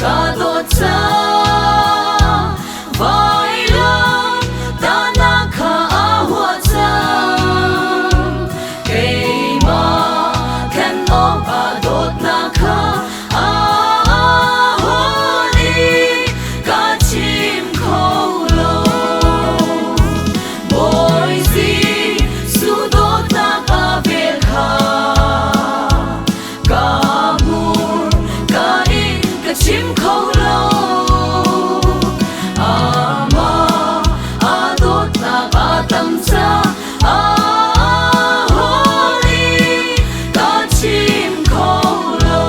Ka dawt cang vailam tahnak kha a huah cang. Keimah khen awkah dawtnak kha a hawl i ka chim kho lo. Bawi Jesuh dawtnak a vel kha ka hmur ka in ka chim kho lo. Amah a dawtnak a tam caah hawl i ka chim kho lo.